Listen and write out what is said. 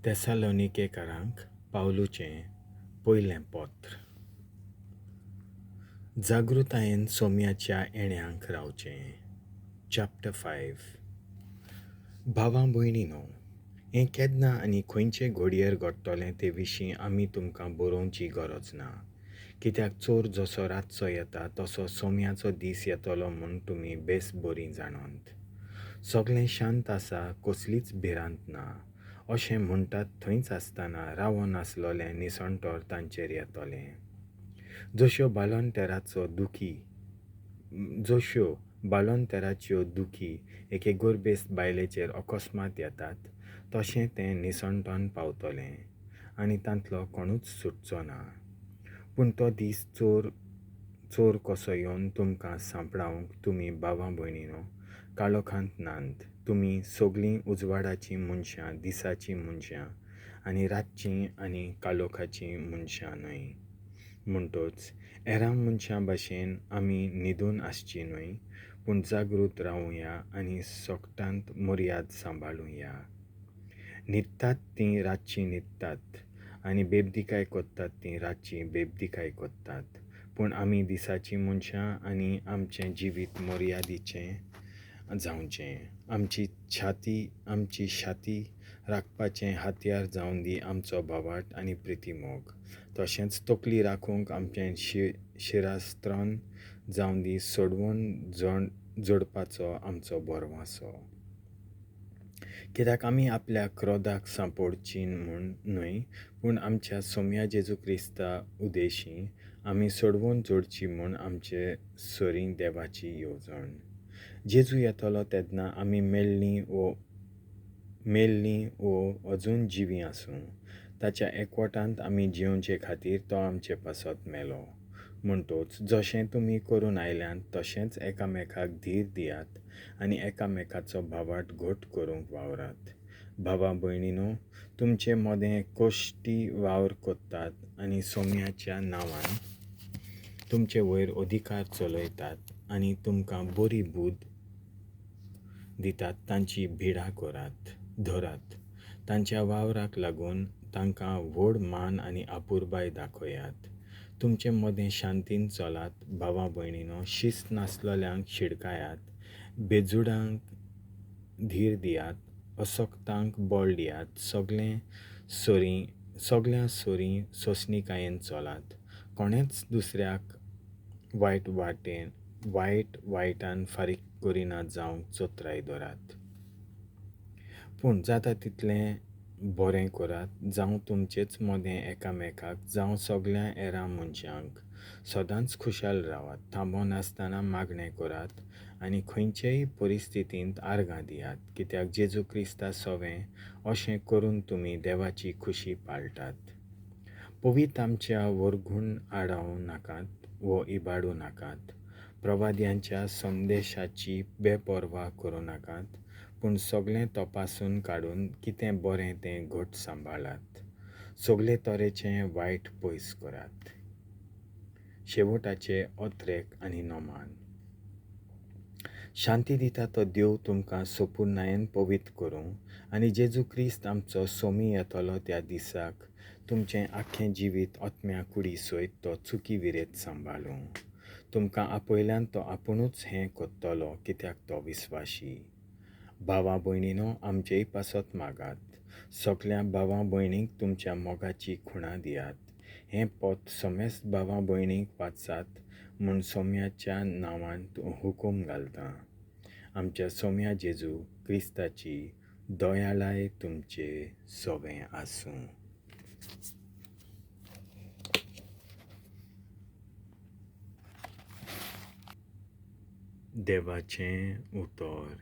तेसालोनिकेकारांक पावलूचें पयलें पत्र. जागृतायेन सोम्याच्या येण्यांक रावचें. चॅप्टर 5. भावां भयणीनो, हें केन्ना आनी खंयचे घडयेर घडटलें ते विशीं आमी तुमकां बरोवची गरज ना. कित्याक चोर जसो रातचो येता तसो सोम्याचो दीस येतलो म्हूण तुमी बेस बरीं जाणोंत. सगळें शांत आसा, कसलीच भिरांत ना अशें म्हणटात थंयच आसतना रावनासलोलें निसणटर तांचेर येतलें. जश्यो बाळंटेराच्यो दुखी एके गर्भेस्त बायलेचेर अकस्मात येतात तशें तें निसणटन पावतलें आनी तांतलो कोणूच सुटचो ना. पूण तो दीस चोर कसो येवन तुमकां सांपडावंक तुमी भावां भयणीनो काळोखांत नात. तुमी सगळीं उजवाडाचीं मनशां, दिसाचीं मनशां आनी रातचीं आनी काळोखाचीं मनशां न्हय. म्हणटच हेरां मनशां भाशेन आमी न्हिदून आसचीं न्हय, पूण जागृत रावुया आनी सोकटांत मर्याद सांबाळुया. न्हिदतात तीं रातचीं न्हिदतात आनी बेबदिकाय कोत्तात तीं रातची बेबदिकाय कोत्तात. पूण आमी दिसाचीं मनशां आनी आमचें जिवीत मर्यादीचें जावचें. आमची छाती राखपाचें हत्यार जावन दी आमचो भावार्थ आनी प्रितीमोग. तशेंच तकली राखूंक आमचें शिरास्त्रान जावन दी सोडवून जोडपाचो आमचो भरवासो. कित्याक आमी आपल्या क्रोधाक सांपोडचीं म्हूण न्हय, पूण आमच्या सोम्या जेजू क्रिस्ता उदेशीं आमी सोडवून जोडची म्हूण आमचे सरीं देवाची येवजण. जेजू येतलो तेन्ना आमी मेल्लीं वो अजून जिवीं आसूं, ताच्या एकवटांत आमी जिवचे खातीर तो आमचे पासत मेलो. म्हणटच जशें तुमी करून आयल्यात तशेंच एकामेकाक धीर दियात आनी एकामेकाचो भावार्थ घट करूंक वावरात. भावा भयणीनो, तुमचे मदें कश्टी वावर कोत्तात आनी सोम्याच्या नांवान तुमचे वयर अधिकार चलयतात आनी तुमकां बरी बूद दितात तांची भिडा करात धरात. तांच्या वावराक लागून तांकां व्हड मान आनी अपुरबाय दाखयात. तुमचे मदें शांतीन चलात. भावा भयणीनो, शिस्त नासलोल्यांक शिडकायात, बेजुडांक धीर दियात, असक्तांक बळ दियात. सगळ्या सरीं सोंसणीकायेन चलात. कोणेंच दुसऱ्याक वायट वायटान फारीक करिना जावंक चत्राय धरात. पूण जाता तितलें बरें करात, जावं तुमचेच मदें एकामेकाक, जावं सगळ्या हेरां मनशांक. सदांच खुशाल रावात, थांबनासतना मागणें करात आनी खंयचेय परिस्थितींत आर्गां दियात. कित्याक जेजू क्रिस्ता सवें अशें करून तुमी देवाची खुशी पाळटात. पवित्र आमच्या वर्गूण आडावं नाकात वो इबाडूं नाकात. प्रवाद्यांच्या संदेशाची बेपर्वा करूं नाकात, पूण सगळें तपासून काडून कितें बरें तें घट सांबाळात. सगळे तरेचें वायट पयस करात. शेवटाचे अत्रेक आनी नमान. शांती दिता तो देव तुमकां सोपुर्णायेन पवित्र करूं आनी जेजू क्रिस्त आमचो सोमी येतलो त्या दिसाक तुमचें आख्खें जिवीत आत्म्या कुडी सयत तो चुकी विरेत सांबाळूं. तुमकां आपयल्यान तो आपुणूच हें कोत्तलो, कित्याक तो विस्वाशी. भावा भयणीनो, आमचेय पासत मागात. सगळ्या भावा भयणींक तुमच्या मोगाची खुणां दियात. हें पत्र समेस्त भावा भयणींक वाचात म्हूण सोम्याच्या नांवान हुकूम घालता. आमच्या सोम्या जेजू क्रिस्ताची दयाळाय तुमचे सवें आसूं. देवाचें उतर